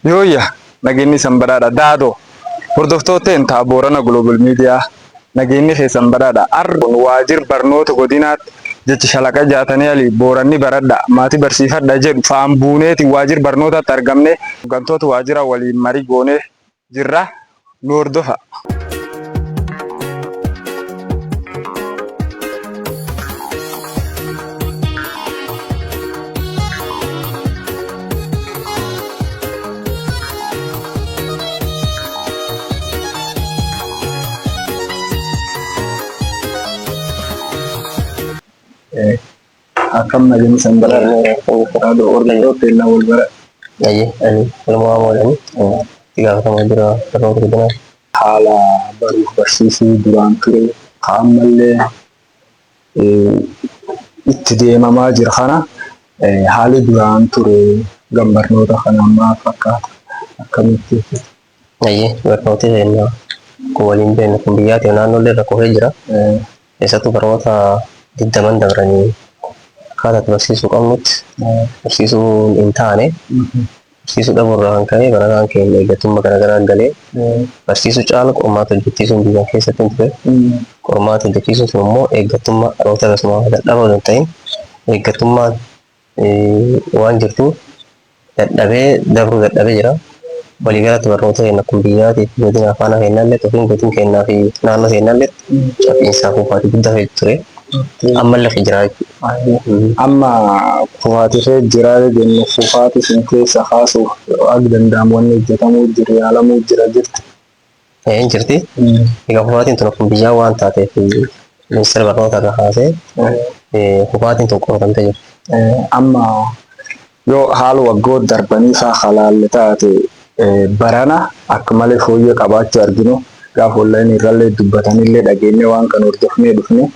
Yooyya nageenyi isan badhaadha daadoo hordoftootteen ta'a Boorana Global Media nageenyi keessan badhaadha arra waajir barnoota godinaatti jecha shalaqa jaatanii alii Booranni baradha maatii barsiifadha jedhu faan buuneeti waajir barnootaatti argamne hooggantoota waajjira waliin marii goonee jirra nu hordofa. Akkam nageenyi san badhaadha. Hordoftoota teennaa wal bara. Ayyee, ani Elmoo Amoodhani itti gaafatamaa jira barnoota godinaa. Haala baruuf barsiisuu duraan ture ka ammallee itti deemamaa jira kana haalli duraan ture gam barnoota kana maal fakkaata akkamitti? Ayyee, barnooti keenya kun waliin beeknu kun biyyaatiif naannoollee irra kufee jira. Keessattuu barnoota digdaman dabranii akkaataa itti barsiisuu qabnutti barsiisuu hin taane, barsiisuu dhabuu irraa kan ka'e barataan keenya eeggattummaa garaagaraa galee barsiisuu caala qormaata hojjechiisuun biyya keessatti hin ture. Qormaata hojjechiisuun sun immoo eeggattummaa dhaloota akkasuma dadhabaa osoo hin ta'in eeggattummaan waan jirtuuf dadhabee dabruu dadhabee jira. Waliigalatti barnoota keenya kun biyyaatiif godina afaan keenyaallee yookiin godin keenyaa fi naannoo keenyaallee cabiinsaa kufaatii guddaa fe'u ture. Ammallee fi jira jechuudha. Amma kufaatii kee jira jennu kufaatii sun keessa kaasuuf akka danda'amu wanni hojjetamuu jira yaalamuu jira jirti. Hin jirti. Egaa kufaatiin tun akkuma biyyaa waan taateef ministeera barnoota irraa kaasee kufaatiin tun qoratamtee jirti. Amma yoo haala waggoota darbanii faa kalaalle taate barana akka malee fooyyee qabaachuu arginu gaafa onlaayinii irrallee dubbatanillee dhageenye waan kan hordofnee dhufne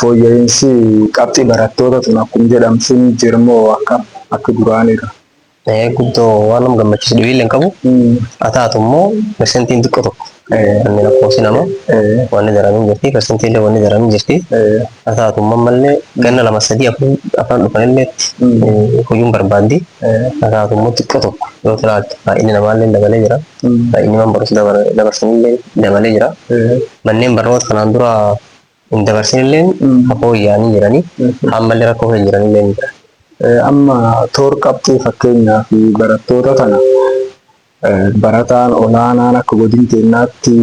fooyya'insi qabxii barattoota tun akkuma jedhamu sun jirmoo akka akka duraanirra. Guddoo waan nama gammachiisu dhibiillee hin qabu. Haa taatu immoo persentiin xiqqoo tokko wanni lakkoofsi nama wanni daramin jirti, persentiin wanni daramin jirti. Haa taatu immoo ammallee ganna lama sadii afur afran dhufanillee hojuun barbaaddi. Haa taatu immoo xiqqoo tokko yoo ilaaltu baay'inni namaallee dabalee jira. Baay'inni mana barumsa dabarsanillee dabalee jira. Manneen barnoota kanaan dura hin dabarsinillee fooyya'anii jiranii ammallee rakkoo keessa jiranillee ni jira. Amma toor qabxii fakkeenyaa fi barattoota tana barataan olaanaan akka godin keenyaatti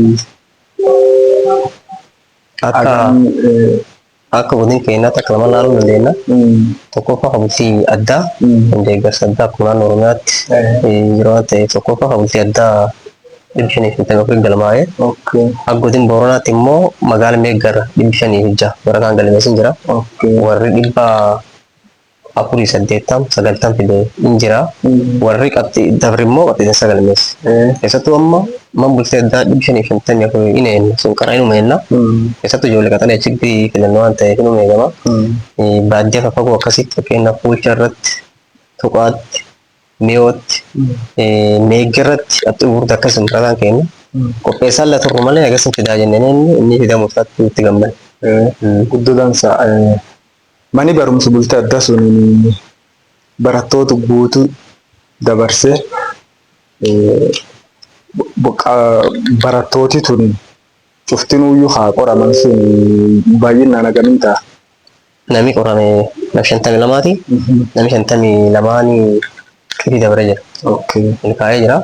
Akka godin keenyaatti akka lama ilaaluu dandeenya. Tokkoffaa kabultii addaa deeggarsa addaa akkuma naannoo Oromiyaatti yeroo waan ta'eef tokkoffaa kabultii addaa 554 galmaa'ee. Akka godin Booranaatti immoo magaala Meeggarra 506 barataan galmeessin jira. Warri 480 90 fide hin jira. Warri qabxii dabri immoo qabxii dansa galmeesse. Keessattuu amma man bultii addaa 554 hin eenna sun qara inuma eenna. Keessattuu ijoollee qaxalee achitti filannoo waan ta'eef inuma eegama. Baadiyyaa faffagoo akkasitti fakkeenyaaf Fuulcha irratti, Tuqaatti, Miyootti, Meegga irratti qabxii gurguddaa akkasuma barataan keenya. Qopheessaan la turru malee akkasuma fidaa jenneen inni inni fidamu isaatti itti gammanne. Guddoo dansa. Mani barumsa bultii addaa sun barattoota guutuu dabarsee barattooti tun cuftinuuyyuu haa qoraman sun baay'inaan hagamiin ta'a? Namni qorame nama 52ti. Namni 52 qirii dabaree jira. Milkaa'ee jira.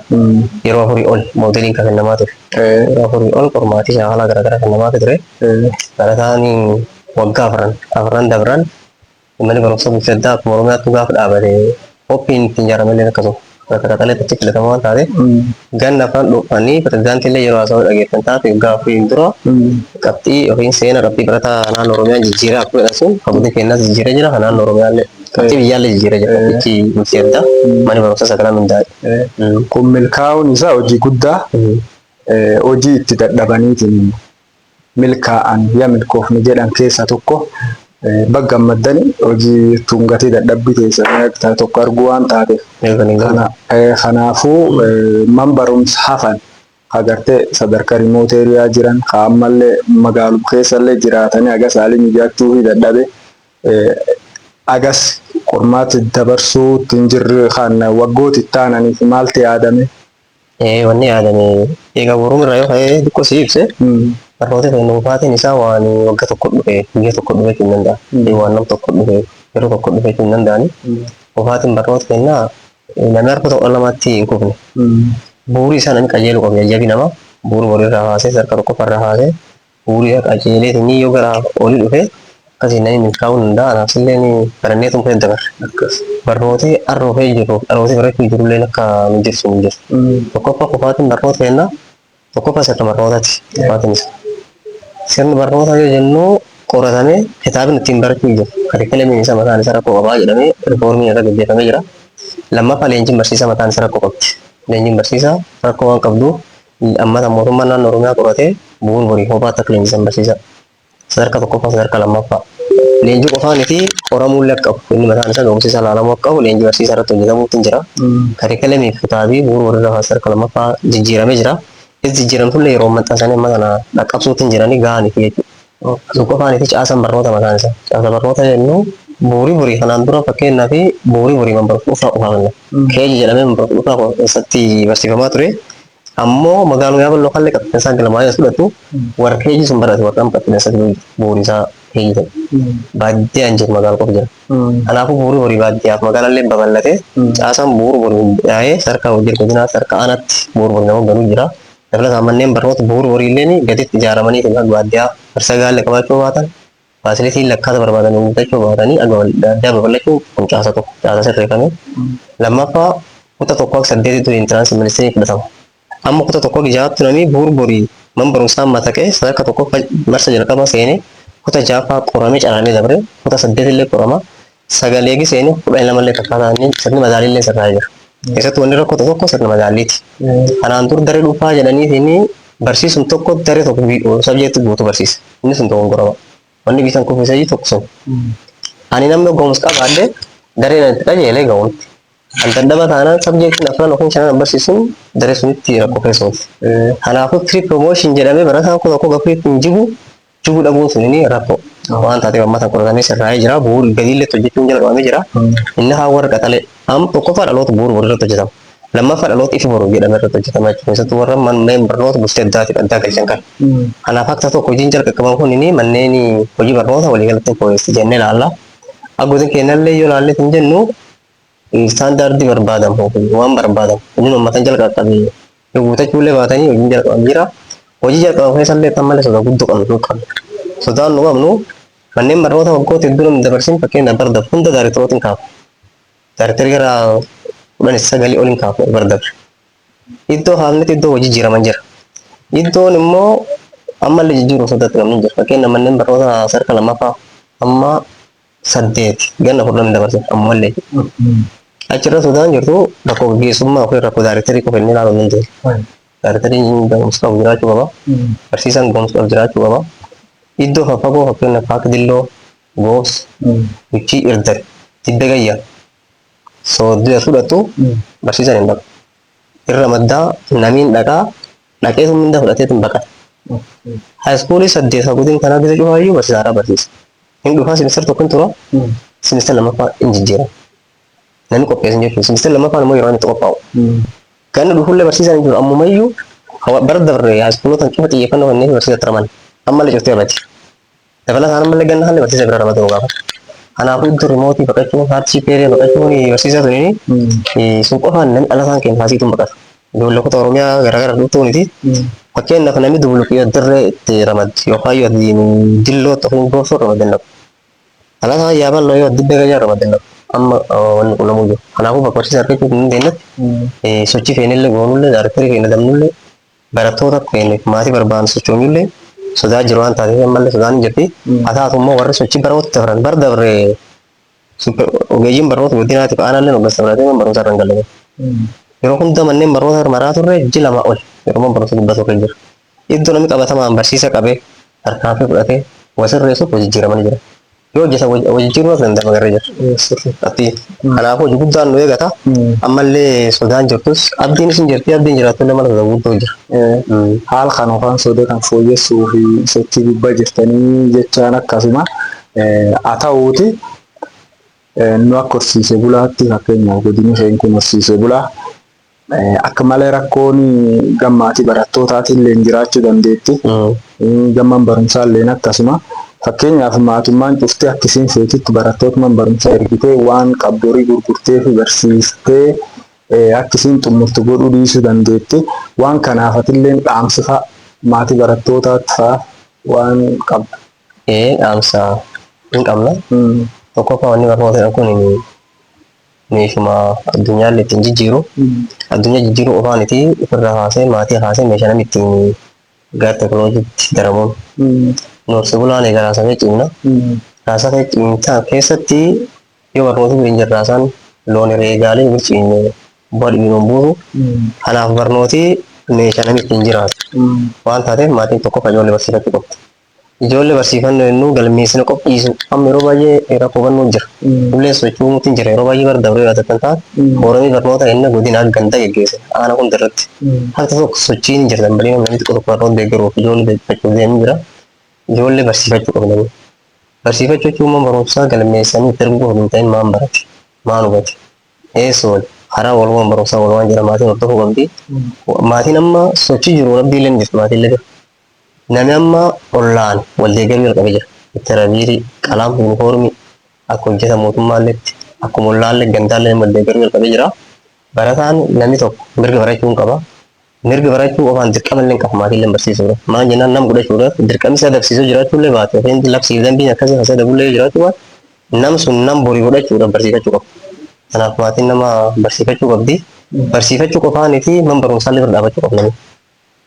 Yeroo afurii ol moodeliin kan kennamaa ture. Yeroo afurii ol qormaatii shaakalaa garaagaraa kennamaa ture. Barataan waggaa afran afran dabran manni barumsa bultii addaa akkuma Oromiyaatti gaafa dhaabate qophiin ittiin ijaaramellee akkasuma. Bakka qaxaleetti achi filatamaa waan taateef ganna afran dhufanii pirezidaantii illee yeroo haasawaa dhageessan taate waggaa afuriin dura qabxii yookiin seena qabxii barataa naannoo Oromiyaa jijjiiraa akkuma jedhan sun kan godina keenyaas jijjiiree jira kan naannoo Oromiyaa illee qabxii biyyaallee jijjiiree jira qabxichi bultii addaa manni barumsa sagalan hundaa'e. Kun milkaa'uun isaa hojii guddaa hojii itti dadhabaniitiin milkaa'an ya milkoofne jedhan keessaa tokko baga gammaddani hojii tungatee dadhabbii teessan tokko arguu waan taateef. Kanaafuu man barumsa hafan agartee sadarkaa remote area jiran ka ammallee magaaluma keessallee jiraatanii hagas haalli mijaachuu fi dadhabe agas Qormaati dabarsuutti hin jirre kan waggooti itti aananiif maalti yaadame? Wanni yaadame egaa boruun irraa yoo ka'e xiqqoo si ibse, barnoota keenya kufaatiin isaa waan waggaa tokko dhufe, guyyaa tokko dhufe hin danda'a. Waan nam tokko dhufe, yeroo tokko dhufe hin danda'ani. Kufaatiin barnoota keenyaa namni harka tokko lamatti hin kufne. Bu'uuri isaa namni qajeeluu qabu jajjabi nama bu'uura borii irraa kaasee, sadarkaa tokkoffaa irraa kaasee bu'uuri isaa qajeelee inni yoo gara olii dhufe akkasiin namni milkaa'uu danda'a. Anaaf illee barannee tun dabarre. Barnooti har'a dhufee jiru, dhalooti barachuu jirullee akka nu jirsu hin jiru. Tokkoffaa, kufaatiin barnoota keenyaa tokkoffaa sirna barnootaati kufaatiin isaa. Sirni barnootaa yoo jennu, qoratamee kitaabni ittiin barachuu jiru. Curriculum iin isaa mataan isaa rakkoo qabaa jedhamee reform iin irra gaggeeffamee jira. Lammaffaa, leenjiin barsiisaa mataan isaa rakkoo qabdi. Leenjiin barsiisaa rakkoo waan qabduuf ammata mootummaan naannoo Oromiyaa qoratee bu'uun borii kophaatti akka leenjisan barsiisaa. Sadarkaa tokkoffaa, sadarkaa lammaffaa. Leenjii qofaan fi qoramuullee akka qabu, inni mataan isaa ga'umsi isaa ilaalamuu akka qabu, leenjii barsiisaa irratti hojjetamuutti hin jira. Curriculum ii fi kitaabii bu'uura walirraa sadarkaa lammaffaa jijjiiramee jira. Is jijjiiramtullee yeroo maxxansanii amma kana dhaqqabsuutti hin jiranii ga'anii fi jechuudha. Sun qofaan fi caasaan barnoota mataan isaa. Caasa barnoota jennu bu'uuri borii kanaan dura, fakkeenyaa fi bu'uuri borii man barumsa dhuunfaa qofaa kenna. Keeji jedhamee man barumsa dhuunfaa keessatti barsiifamaa ture. Ammoo magaaluma Yaaballoo kallee qabxiinsaa galmaa'ee as fudhatu, warra keejii sun barate, warra qabxiinsa bu'uuri isaa keejii ta'e. Baadiyyaan jiru magaala qofa jira. Kanaafuu bu'uuri borii baadiyyaaf magaalallee babal'ate, caasaan bu'uura borii hundaa'ee sadarkaa hojii godinaa, sadarkaa aanaatti bu'uura borii nama galuu jira. Dabalataan manneen barnoota bu'uura boriillee gaditti ijaaramanii kan baadiyyaa barsiisaa gaallee qabaachuu baatan, facility lakkaata barbaadan guuttachuu baatanii addaa babal'achuu, kun caasa tokko, caasa sirreeffame. Lammaffaa, kutaa tokko akka saddeetitti entrance ministry fudhatama. Amma kutaa tokko jahaatti namni bu'uura borii man barumsaa mataqee sadarkaa tokko marsa jalqabaa seenee kutaa ja'affaa qoramee calaamee dabre, kutaa saddeetillee qorama, sagaleegi seenee 12llee takkaa sirni madaalillee sirraa jira. Keessattuu wanni rakkoo tokko sirna madaalliiti. Kanaan dur daree dhuunfaa jedhaniitiin barsiisuun tokko daree tokko subject guutuu barsiisa. Inni sun dogongorama. Wanni bitan kuffisee tokko sun. Ani namni ga'umsa qabaadhe daree itti qajeelee ga'umti. An dadhaba taanaan subject iin afran yookiin shanan barsiisuun daree sunitti rakkoo keessooti. Kanaafuu pre promotion jedhamee barataan kun tokko gafii hin jigu, jiguu dhabuun sun rakkoo. Waan taateef amma tan qoratamee sirraa'ee jira. Bu'uura gadiillee hojjechuun jalqabamee jira. Inni haa warra qaxalee. Amma tokkoffaa dhaloota bu'uura boru irratti hojjetama. Lammaffaa dhaloota ifi boru jedhame irratti hojjetama jechuudha. Keessattuu warra manneen barnoota bultii addaatiif addaa galchan kan. Kanaaf akka tokko hojiin jalqabamu kun manneen hojii barnoota waliigalatti fooyyessi jennee ilaalla. Abbootiin keenyallee yoo ilaalle hin jennu, standard ii barbaadamu, waan barbaadamu inni uummatan jalqabe yoo guutachuullee baatanii hojiin jalqabamee jira. Hojii jalqabamu keessallee kan malee sodaa guddoo qabnu nu qabna. Sodaan nu qabnu, manneen barnoota waggoota hedduu namni dabarsin, fakkeenyaaf bara darbe hunda daarektarootiin kaafu. Daarektarii gara 19 oliin kaafu bara darbe. Iddoo kaafnetti iddoo hojii jijjiiraman jira. Iddoon immoo ammallee jijjiiruu sodaatti namni jira. Fakkeenyaaf manneen barnoota sadarkaa lammaffaa amma saddeet ganna 10 dabarsan ammallee. Achirra sodaan jirtu rakkoo gaggeessummaa yookiin rakkoo daarektarii qofa inni ilaaluu hin dandeenye. Daarektariin ga'umsa qabu jiraachuu qaba. Barsiisaan ga'umsa qabu jiraachuu qaba. Iddoo faffagoo, fakkeenyaaf akka Dilloo, Goos, Guchii, Irdar, Dibbe Gayyaa, Soodduu fudhattu barsiisaan hin dhaqu. Irra maddaa namiin dhaqaa dhaqee sun mindaa fudhatee hin baqata. High school ii saddeet haguutiin kanaa gisa cufaayyuu barsiisaa barsiisa. Hin dhufaa, semester tokko hin tura, semester lammaffaa hin jijjiirama. Namni qopheessan jechuudha. Semester lammaffaan immoo yeroo inni itti qophaa'u. Ganna dhufullee barsiisaan hin jiru. Ammumayyuu bara dabre high school ota cufa xiyyeeffannoo kennee barsiisa turaman. Ammallee cuftee bati. Dabalataan ammallee ganna halli barsiisa bira ramaduu gaafata. Kanaafuu iddoo remote ii baqachuun, hardship area baqachuun barsiisaa tuni sun qofaan namni dhalataan keenya haasiituun baqata. Ijoollee kutaa Oromiyaa garaagaraa dhuftuuniti. Fakkeenyaaf namni Dubuluqii yoo dirree itti ramaddi yookaan yoo Dilloo yookiin Goosoo ramaddan dhaqu. Dhalataan Yaaballoo yoo Dibbee Gayyaa ramaddan dhaqu. Amma wanni qunnamuu jiru. Kanaafuu bakka barsiisaa argachuu hin dandeenyetti sochii feenillee goonullee, daarektarii keenya damnullee, barattoota keenya maatii barbaadan sochoonyullee sodaa jiru waan taateef ammallee sodaan hin jirti. Haa taatu immoo warri sochii baroota dabran bara dabre ogeeyyiin barnoota guddinaatiif aanaallee hoggansa baratee mana barumsaa irra hin galle. Yeroo hunda manneen barnoota maraa turre, ji'a 2 ol yeroo mana barumsa gubbaa turre jira. Iddoo namni qabatamaan barsiisa qabee tarkaanfii fudhatee wasirreessuuf hojii jijjiiramanii jira. Yoo hojjetan hojii jijjiiruu danda'ama garee jira. Ati kanaafuu hojii guddaan nu eegata. Ammallee sodaan jirtus abdiinis hin jirti, abdiin jiraatullee mala sodaa guddoo jira. Haala kan yookaan soda kan fooyyessuu fi sochii gubbaa jirtanii jechaan akkasuma haa ta'uuti. Nu akka horsiisee bulaatti, fakkeenyaaf godinni keenya kun horsiisee bulaa, akka malee rakkoon gammaatii barattootaatiin illee jiraachuu dandeetti. Gamman barumsaa illee akkasuma. Fakkeenyaaf maatummaan cuftee akka isiin feetitti barattoota man barumsaa ergitee waan qabdu horii gurgurtee fi barsiistee akka isiin xumurtu godhuu dhiisuu dandeetti. Waan kanaaf atillee dhaamsi fa'a maatii barattootaatti fa'a waan qabdu. Dhaamsa hin qabna. Tokkoffaa, wanni barnoota kun meeshuma addunyaallee ittiin jijjiiru. Addunyaa jijjiiruu qofaaniti, ofirraa kaasee maatii kaasee meeshaa namni ittiin gara teekinooloojiitti daramuun. Nu horsiisee bulaan egaa raasafee cimna. Raasafee cimtaa keessatti yoo barnoota bira hin jirre, raasaan loon herreegaalee bir ciimne bu'aa dhibiin hin buusu. Kanaaf barnooti meeshaa namni ittiin jiraatu waan taateef, maatiin tokkoffaa ijoollee barsiifachuu qabdi. Ijoollee barsiifannoo jennu galmeessina qophiisu. Amma yeroo baay'ee rakkoo hubannoo jira. Ulleen socho'uutu hin jira. Yeroo baay'ee bara dabree yaadatan taate foorumii barnoota inni godina akka ganda geggeesse aana hunda irratti. Harka tokko sochiin hin jirtan balee namni xiqqoo tokko barnoota deeggaruuf ijoollee deeggarfachuuf deemu jira. Ijoollee barsiifachuu qabna. Barsiifachuu jechuun immoo barumsaa galmeessanii itti erguu qofa hin ta'in, maan barate, maan hubate, eessa oole, karaa oolmaan barumsaa oolmaan jira, maatiin hordofuu qabdi. Maatiin amma sochii jiru abdii illee ni jirti maatiin illee bira. Namni amma ollaan wal deeggaruu jalqabee jira. Ittira biirii, qalaam, yuunifoormii akka hojjeta mootummaalleetti akkuma ollaallee gandaallee wal deeggaruu jalqabee jira. Barataan namni tokko mirga barachuu hin qaba. Mirga barachuu qofaan dirqama illee hin qabu maatiin illee barsiisuudha. Maal jennaan, nam godhachuudhaaf dirqamni isaa dabsiisuu jiraachuu illee baate, yookiin labsiif dambiin akkasii kan isa dabullee jiraachuu baate, nam sun nam borii godhachuudhaaf barsiifachuu qaba. Kanaaf maatiin nama barsiifachuu qabdi. Barsiifachuu qofaanii fi man barumsaallee bira dhaabachuu qabna.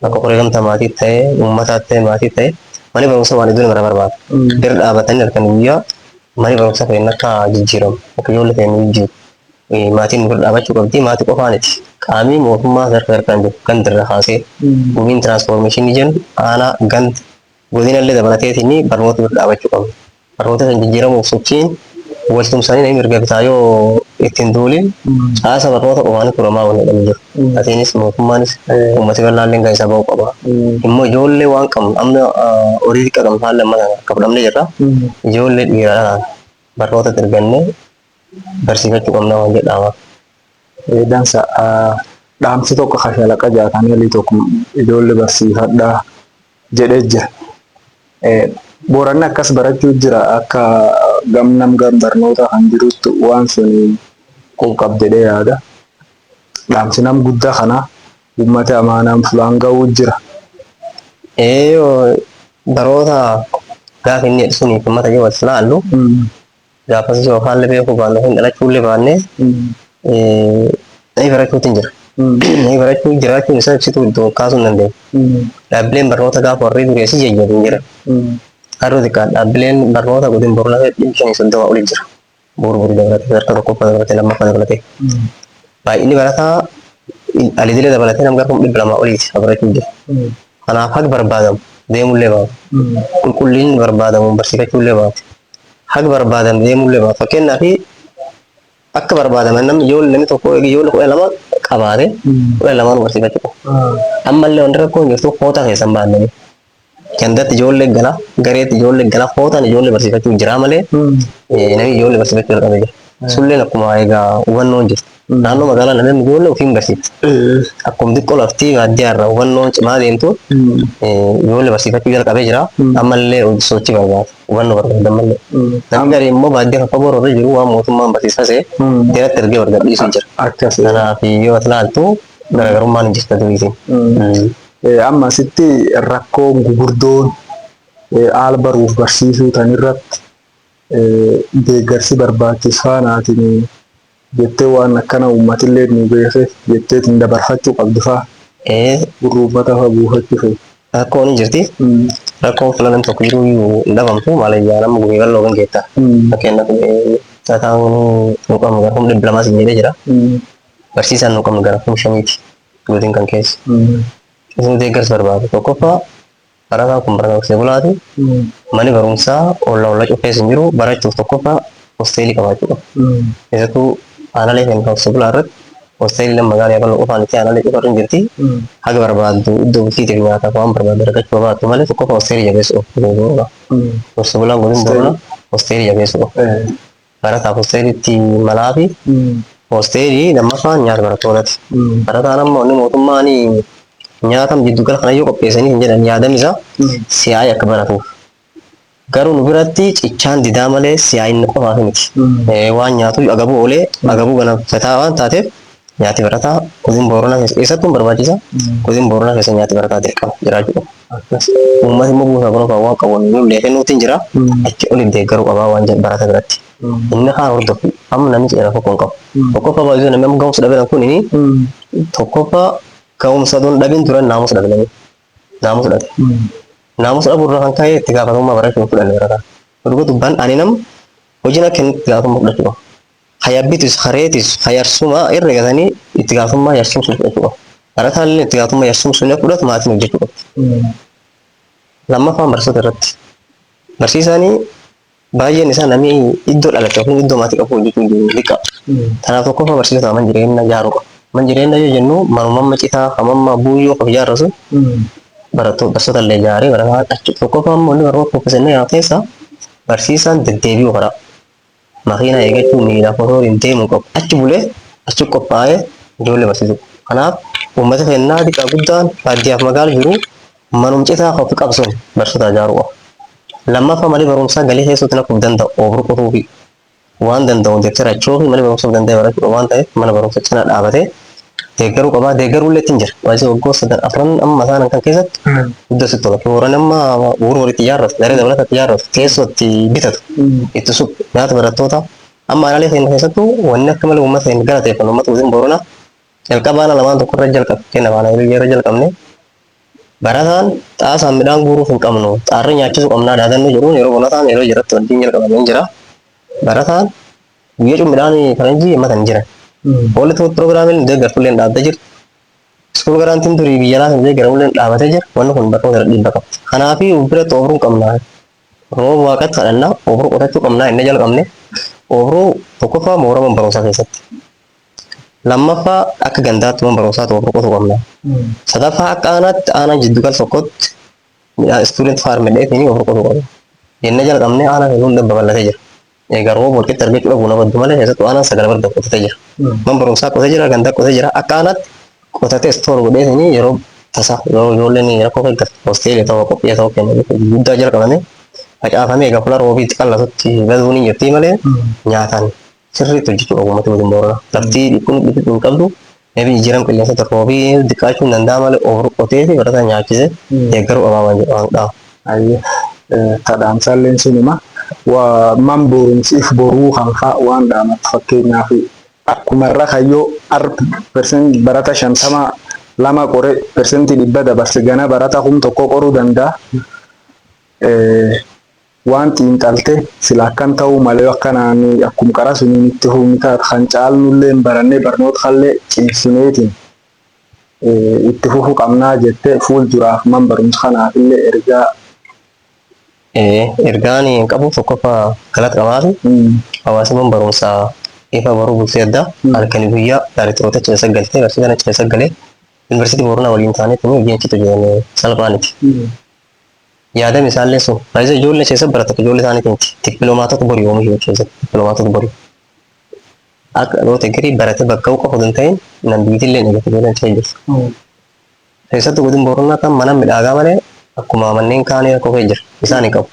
Akka koree gamtaa maatii ta'ee, uummataa ta'ee, maatii ta'ee, manni barumsaa waan iddoo namarraa barbaada. Bira dhaabatanii halkan guyyaa manni barumsaa keenya akka jijjiiramu, akka ijoollee keenya jijjiiru. Maatiin bira dhaabachuu qabdi. Maatii qofaaniti. Qaamni mootummaa sadarkaa sadarkaan jiru gandirra kaasee gumiin tiraansfoormeeshinii jennu aanaa, ganda, godina illee dabalateetiin barnoota bira dhaabachuu qabna. Barnoota kan jijjiiramuuf sochiin waltumsanii namni mirga bitaa yoo ittiin duulin caasa barnoota qofaanii furamaa waan jedhamu jiru. Atiinis mootummaanis uummati bal'aallee kan isa ba'uu qaba. Immoo ijoollee waan qabnu amma horii xiqqaa qabnu haalli amma kana akka fudhamne jirra. Ijoollee dhiiraa barnoota ergannee barsiifachuu qabna waan jedhama. Dansa, dhaamsi tokko kashalaqa jaatanii olii tokko ijoollee barsiifadhaa jedhee jira. Booranni akkas barachuu jira, akka gamnam gam barnoota kan jirutti waan sun qub jedhee yaada. Dhaamsi nam guddaa kana uummata amaanaan fulaan ga'uu jira. Ee, baroota gaafa inni jedhu suni uummata yoo wal ilaallu, gaafas yoo haalli beekuu baanne hin dhalachuullee baanne, namni barachuutu hin jira. Namni barachuu jiraachuun isaa ibsituu iddoo kaasuu hin dandeenye. Dhaabbileen barnoota gaafa warri dureessi jajjabu hin jira. Har'a xiqqaa dhaabbileen barnoota godin Booranaa 530 oli jira. Boru boru dabalatee, sadarkaa tokkoffaa dabalatee, lammaffaa dabalatee. Baay'inni barataa alidilee dabalatee nama gara 200,000 oliiti barachuu jira. Kanaaf haga barbaadamu deemullee baatu. Qulqullinni barbaadamu barsiifachuullee baatu. Haga barbaadamu deemullee baatu. Fakkeenyaaf akka barbaadaman namni ijoollee namni tokko ijoollee 12 qabaate 12 barsiifachuu qaba. Ammallee wanti rakkoon jirtu koota keessan baannanii. Gandatti ijoollee gala, gareetti ijoollee gala, kootaan ijoollee barsiifachuu jira malee namni ijoollee barsiifachuu jalqabee jira. Sulleen akkuma egaa hubannoon jirtu. Naannoo magaalaa namni ijoollee ofiin barsiifti. Akkuma xiqqoo laftii baadiyyaa irraa hubannoon cimaa deemtu ijoollee barsiifachuu jalqabee jira. Ammallee sochii barbaada. Hubannoo barbaada ammallee. Namni garii immoo baadiyyaa faffagoo irra jiru waan mootummaan barsiisase jalatti ergee barbaadhiisuu jira. Akkasii. Kanaaf yoo ati ilaaltu garaagarummaan hin jirtu duriitiin. Amma asitti rakkoon gugurdoon haala baruuf barsiisuu tan irratti deeggarsi barbaachisaa naatiin jettee waan akkana uummatillee nu beekee jetteetiin dabarfachuu qabdu faa gurra uummata faa buufachuu feetu. Rakkoon hin jirti. Rakkoon filan tokko jiru iyyuu hin dhabamtu. Malayyaa nama gumii bal'oo kan geetta. Fakkeenyaaf barataan nu qabnu gara 200,000 siin jedhee jira. Barsiisaan nu qabnu gara 5,000ti. Godin kan keessa. Isin deeggarsa barbaadu. Tokkoffaa, barataan kun barataa horsiisee bulaati. Manni barumsaa olla olla cufees hin jiru. Barachuuf tokkoffaa hosteelii qabaachuu qaba. Keessattuu aanaalee keenya horsiisee bulaa irratti hosteelii lama magaalaa Yaaballoo qofaan itti aanaalee cufarra hin jirti. Haga barbaaddu iddoo bultiitiif nyaataaf waan barbaaddu argachuu baattu malee, tokkoffaa hosteelii jabeessuu qaba. Godin Booranaa. Horsiisee bulaan godin Booranaa hosteelii jabeessuu qaba. Barataaf hosteelitti malaa fi hosteelii lammaffaan nyaata barattootaati. Barataan amma wanni mootummaan nyaata jiddugala kana yoo qopheessanii hin jedhan yaadam isaa si'aayii akka baratuuf. Garuu nu biratti cichaan didaa malee si'aayinni qofaaf miti. Waan nyaatu agabuu oolee agabuu ganamfataa waan taateef nyaati barataa godin Booranaa keessa eessattuu hin barbaachisa. Godin Booranaa keessa nyaati barataa dirqama jiraachuu qaba. Uummati immoo buusaa gonofaa waan qabu nullee kennuutti hin jira. Achi oliif deeggaruu qabaa waan jedhu barata biratti. Inni kaan hordofu amma namni seera tokko hin qabu. Tokkoffaa baay'ee namni amma ga'umsa dhabeeran kun tokkoffaa ga'umsa don dhabin turan naamusa dhabe namni. Naamusa dhabe. Naamusa dhabuu irraa kan ka'e itti gaafatamummaa barachuu hin fudhanne barataan. Dhuga dubban ani nam hojiin akka inni itti gaafatamummaa fudhachuu qaba. Hayabbitus hareetis hayarsuma irra gatanii itti gaafatamummaa yarsumsuun fudhachuu qaba. Barataan illee itti gaafatamummaa yarsumsuun akka fudhatu maatiin hojjechuu qabdi. Lammaffaan barsiisota irratti. Barsiisaanii baay'een isaa namni iddoo dhalate yookiin iddoo maatii qabu hojjechuu hin jiru liqa. Kanaaf tokkoffaa barsiisota man jireenya ijaaruu qaba. Man jireenya yoo jennu manumamma citaa hamamma buuyyoo of ijaarra sun barattoota barsiisota illee ijaaree barataa achi tokkoffaa immoo inni barnoota qopheessanii yaa keessa barsiisaan deddeebi'uu karaa. Makiinaa eeggachuu miilaaf osoo hin deemuu qabu. Achi bulee achi qophaa'ee ijoollee barsiisuu. Kanaaf uummata keenyaa xiqqaa guddaan baadiyyaaf magaala jiru manum citaa ofi qabsuun barsiisota ijaaruu qaba. Lammaffaa malee barumsaa galii keessatti naquuf danda'u oobru qotuu fi waan danda'u deebitee rachuu fi mana barumsaaf danda'e barachuu waan ta'eef mana barumsa cinaa dhaabatee deeggaruu qabaa. Deeggaruu illee ittiin jira. Baay'ee waggoota sadan afran amma isaan kan keessatti iddoo sitti tola. Booran amma bu'uura walitti ijaarratu, daree dabalata itti ijaarratu, teessoo itti bitatu, itti suphu, nyaata barattoota. Amma aanaalee keenya keessattuu wanni akka malee uummata keenya galateeffannu uummata waliin Booranaa jalqaba aanaa lamaan tokko irra jalqabe kenna baanaa irra jalqabne barataan xaasaan midhaan guuruuf hin qabnu xaarri nyaachisuu qabnaa dhaadannoo jedhuun yeroo bonataan yeroo jiratti wajjin jalqabamee jira. Barataan guyyaa cuun midhaan faranjii himmatan hin jiran. Oolli tuut piroogiraamiin deeggartullee hin dhaabbatee jirti. School grantiin durii biyya alaa kan deeggaramullee hin dhaabatee jira. Wanni kun barnoota irra dhiibba qabdi. Kanaafii biratti oobruu hin qabnaa. Rooba waaqatti kadhannaa oobruu qotachuu qabnaa inni jalqabne oobruu tokkoffaa mooraa mana barumsaa keessatti. Lammaffaa akka gandaatti mana barumsaa oobruu qotuu qabna. Sadaffaa akka aanaatti aanaa jiddugala tokkotti midhaan student farm dheetiin oobruu qotuu qabna. Jennee jalqabne aanaa keenya hunda babal'atee jira. Egaa rooba walqixa argachuu dhabuu nama baddu malee keessattuu aanaan sagal barda qotatee jira. Man barumsaa qotee jira, gandaa qotee jira. Akka aanaatti qotatee store godheetini yeroo tasa yeroo ijoolleen rakkoo keessa hosteelii ta'uu qophii ta'uu kennu guddaa jalqabame facaafamee egaa fuula roobii itti qallatutti baduun hin jirti malee nyaataan sirriitti hojjechuu qabu uummati godin Booranaa. Lafti dhiphuun dhiphu hin qabdu. Maybe jijjiirama qilleensa roobii xiqqaachuu hin danda'a malee oobruu qotee fi barataa nyaachise deeggaruu qabaa waan jedhu waan dhaama. Ayyee tadhaamsaalleen sunuma waa man borumsiif boruu kan fa'a waan dhaamattu fakkeenyaaf akkuma irra kayyoo ar percent barata 52 qore 100% dabarse gana barata 1000 qoruu danda'a. Waan xiinxalte sila akkan ta'uu malee akkanaan akkum qara suniin itti humni taata kan caalnullee hin barannee barnoota kallee cimsineetiin itti fufu qabnaa jette fuul duraaf man barumsa kanaafillee ergaa. Ergaan qabu tokkoffaa galata qabaa fi hawaasni man barumsaa ifa baruu bultii addaa halkanii guyyaa daarektaroota achi keessa galtee barsiisaan achi keessa galee yuunivarsiitii Booranaa waliin taanee tuni hojiin achitti hojjetame salphaa miti. Yaadame isaallee sun baay'ee ijoollee keessa baratan ijoollee isaaniitiin miti. Dippiloomaatota borii oomishuu keessatti dippiloomaatota borii. Akka dhaloota egerii barate bakka bu'u qofa osoo hin ta'in nan biitillee ni eegatti ijoolleen achi jirtu. Keessattuu godin Booranaa kan mana midhaagaa malee akkuma manneen kaanii rakkoo keessa jira. Isaan hin qabu.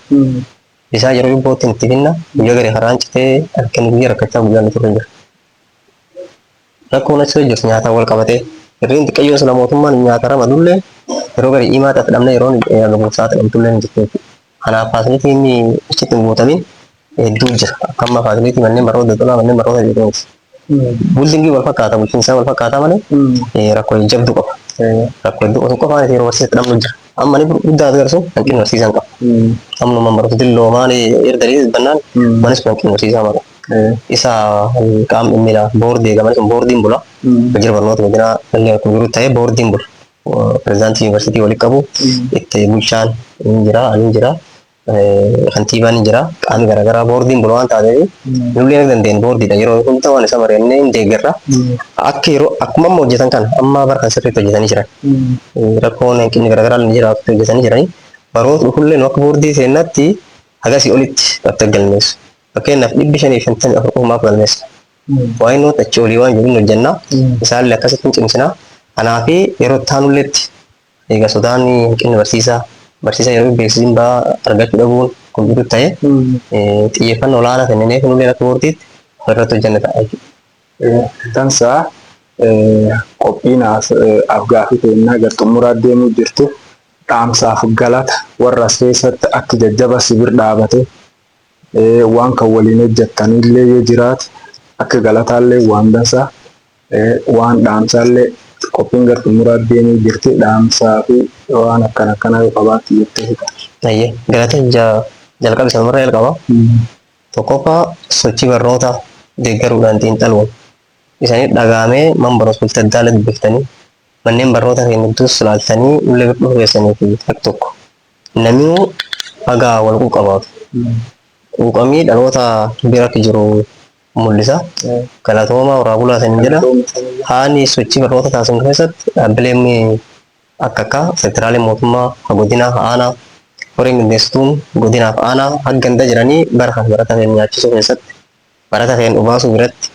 Isaa yeroo dhibbootti itti finna guyyaa gadi karaan citee halkan guyyaa rakkachaa guyyaan turre jira. Rakkoon achi jirtu nyaataan wal qabatee hirriin xiqqayyoo sila mootummaan nyaata ramadullee yeroo gadi dhiimaa ta'e dhabne yeroo gabuuf saaxilamtullee ni jirti jechuudha. Kanaaf faasilitiin achitti hin guutamin hedduu jira. Akka amma faasilitii manneen barnoota daldalaa manneen barnoota jedhamu miti. Buildingii wal fakkaata bulchiinsaa wal fakkaataa malee rakkoo jabduu qaba. Rakkoo hedduu osoo qofaan yeroo barsiisatti dhabnu jira. Amma ni guddaa agarsu hanqinni barsiisaan qaba. Amma man barumsa dilloo maali erga bannaan manis kun hanqinni barsiisaa mala. Isa qaamni dhimmi boordii eegamanii sun boordiin bula. Waajjira barnoota godinaa illee akkuma jiru ta'ee boordiin bula. Pirezidaantii yuunivarsiitii walitti qabu itti bulchaan ni jira, ani jira, kantiibaan ni jira, qaamni garaagaraa boordiin bula waan taateef nullee ni dandeenye boordiidha. Yeroo hunda waan isa mari'annee hin deeggarra. Akka yeroo akkuma amma hojjetan kana amma bara kan sirriitti hojjetanii jiran. Rakkoon hanqinni garaagaraa ni jira hojjetanii jiranii. Baroota dhufullee nu akka boordii seennaatti hagasii olitti bakka galmeessu. Fakkeenyaaf 554 qofumaaf galmeessa. Waa'ee nuti achi olii waan jiru hojjennaa. Isaallee akkasitti hin cimsinaa. Kanaaf yeroo itti aanulleetti egaa sodaan hanqinni barsiisaa barsiisaa yeroo beeksisiin ba'aa argachuu dhabuun kun jiru ta'e xiyyeeffannoo olaanaa kenninee kunillee akka boordiitti irratti hojjenna ta'a jechuudha. Tansaa qophiin afgaaffii teennaa gara xumuraa deemuu jirtu dhaamsaaf galata warra as keessatti akka jajjaba sibir dhaabate waan kan waliin hojjettanillee yoo jiraate akka galataallee waan dansaa waan dhaamsaallee qophiin gara xumuraa deemuu jirti dhaamsaa fi waan akkana akkanaa yoo qabaatti jettee fixa. Ayyee, galata jalqaba isanumarra jalqaba. Tokkoffaa, sochii barnootaa deeggaruudhaan xiinxaluun isaanii dhagaamee man barumsa bultii adda addaa dubbiftanii manneen barnoota keenya hedduus ilaaltanii nullee bira dhufuu keessanii fi akka tokko namni hagaa wal quuqamaatu. Quuqamii dhaloota bira akka jiru mul'isa. Galatoomaa, horaa bulaa saniin jedha. Haani sochii barnoota taasisan keessatti dhaabbileen akka akka sektoraalee mootummaa, godina, aanaa, horiin qindeessituun godinaaf aanaa hanga ganda jiranii bara kana barataa keenya nyaachisuu keessatti, barataa keenya dhubaasuu biratti,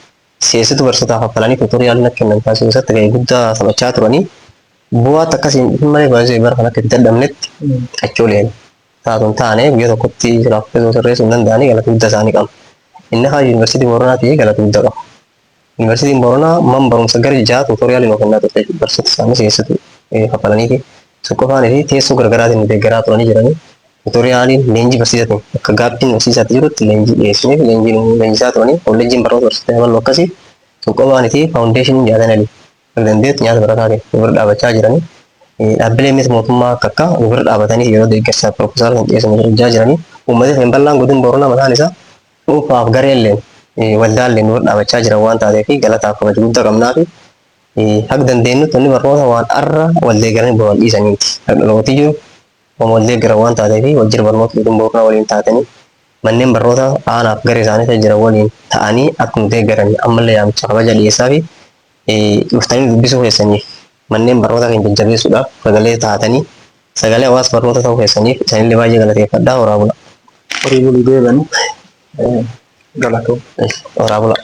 si'eessituu barsiisotaaf kaffalanii tutorial akka kennan taasisuu keessatti gahee guddaa taphachaa turanii bu'aatti akkasiin dhufin malee baay'ee bara kana akka itti dadhabnetti achi oleen taatuun taane guyyaa tokkotti silaaf sirreessuu hin danda'anii galata guddaa isaanii qaba. Inni haa Yuunivarsiitii Booranaatii galata guddaa qaba. Yuunivarsiitiin Booranaa man barumsa gara 6 tutorial nuu kennaa turte, barsiisota isaanii si'eessitu kaffalanii fi suqqofaanii fi teessoo garaagaraatiin deeggaraa turanii jiranii. Tutorialiin leenjii barsiisatiin akka gaaffiin barsiisaatti jirutti leenjii dhiyeessanii fi leenjii leenjisaa turanii, kolleejjiin barnoota barsiisota yaaballoo akkasii suqqofaanii fi faawundeeshiniin jaatanali akka dandeetti nyaata barataatiin nu bira dhaabachaa jiranii. Dhaabbileen miti mootummaa akka akka nu bira dhaabatanii yeroo deeggarsa piroopozaala kan dhiyeessan nu bira hojjaa jiranii. Uummatni keenya bal'aan godin Booranaa mataan isaa dhuunfaaf gareelleen waldaalleen nu bira dhaabachaa jiran waan taateef galataaf kabaja guddaa qabnaa fi haga dandeenyutti wanni barnoota waan arra wal deeggaranii boran dhiisaniiti. Dhalooti jiru waan wal deeggaran waan taateef wajjira barnoota godin Booranaa waliin taatanii manneen barnoota aanaaf garee isaanii keessa jiran waliin ta'anii akka nu deeggaran ammallee yaamicha kabaja dhiyeessaa fi dhuftanii dubbisuu keessaniif, manneen barnoota keenya jajjabeessuudhaaf sagalee taatanii sagalee hawaasa barnoota ta'uu keessaniif isaanillee baay'ee galateeffadhaa, horaa bula. Horii bulii deebanii galatoo. Horaa bula.